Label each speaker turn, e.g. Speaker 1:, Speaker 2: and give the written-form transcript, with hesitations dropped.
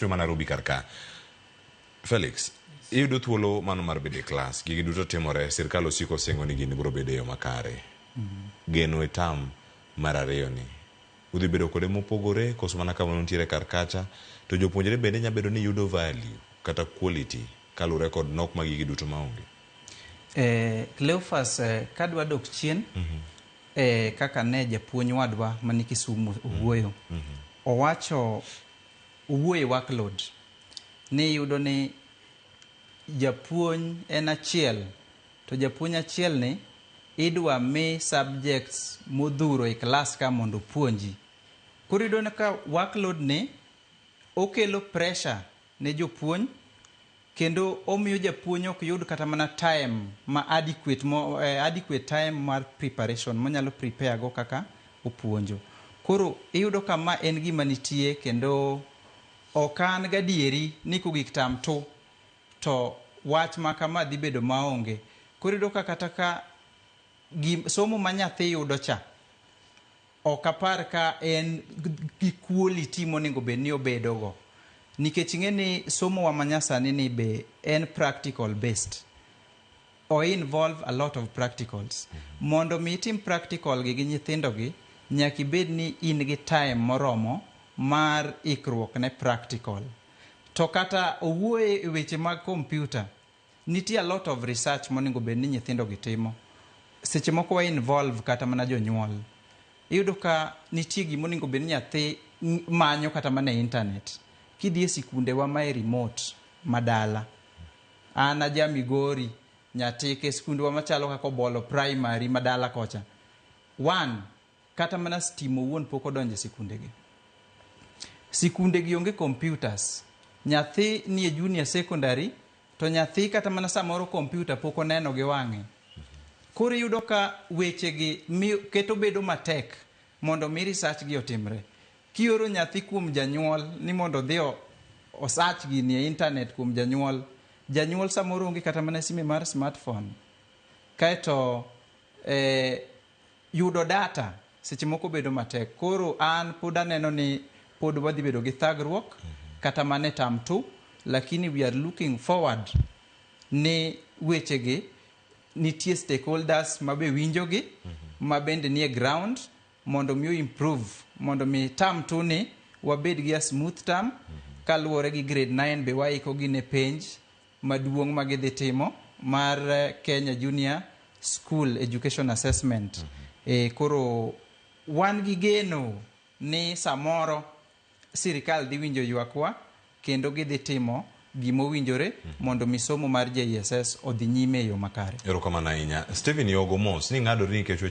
Speaker 1: Ma Nairobi kar ka. Felix, iyudo thuolo mano mar bedo e klas, gigi duto timore, sirkal osiko singo ni gini biro bedo e yo makare. Geno e term mar ariyo ni udhi bedo kode mopogore koso mana kama nitiere kar kacha to jopuonjre bende nya bedo ni yudo value kata quality kaluwore kod nok mag gigi duto maonge.
Speaker 2: Cleophas, kadwa dok chien kaka ne japuonj wadwa mani Kisumu owuoyo, owacho owuoyo e workload ni iyudo ni japuonj en achiel to japuonj achiel ni idwa mi subjects modhuro e klas ka mondo opuonji. Koro iyudo ni ka workload ni okelo pressure ne jopuonj kendo omiyo japuonj ok yud kata mana time ma adequate, mo, adequate time mar preparation monyalo prepare go kaka opuonjo. Koro iyudo ka ma en gima nitie kendo ok an gadieri ni kogik term 2 to wach ma kama dhi bedo maonge. Koro iyudo ka kata ka somo ma nyathi yudo cha ok apar ka en gi quality monego bed ni obedo go. Nikech ing'e ni somo wa manyasani ni be en practical based. O involve a lot of practicals. Mondo mi itim practical gi gi nyithindo gi, nyaka ibed ni in gi time moromo mar ikruok ne practical. To kata owuoye e weche mag computer, nitie a lot of research monego bed ni nyithindo gi timo. Seche moko wa involve kata mana jonyuol. Iyudo ka nitie gima onego bed ni nyathi manyo kata mana e internet. Kidhi e sikunde wa ma e remote madala. An aja Migori, Nyatike, sikundwa machalo kaka Obolo Primary madala kocha. One, kata mana stima owuon pok odonjo e sikunde gi. Sikunde gi onge computers. Nyathi nie junior secondary to nyathi kata mana samoro computer pok oneno gi wang'e. Koro iyudo ka weche gi keto bedo matek mondo mi research gi otimre. Kioro nyathi kuom janyuol ni mondo odhi o search gini e internet kuom janyuol, janyuol samoro onge kata mana sime mar smartphone. Kaeto yudo data seche moko bedo matek. Koro an pod aneno ni pod wadhi bedo gi thagruok kata mana e term 2, lakini we are looking forward ni weche gi nitie stakeholders mabe winjogi ma bende nie ground mondo mi improve mondo mi term 2 ni wabed gi a smooth term kaluwore gi grade 9 be waiko gi ne penj maduong' ma gidhi timo mar Kenya Junior School Education Assessment. Koro wan gi geno ni samoro sirikal dhi winjo ywakwa kendo gidhi timo gimowinjore mondo mi somo mar JSS odhi nyime e yo makare.
Speaker 1: Erokamano ahinya. Stephen Yogo mos ni ng'adori nikech weche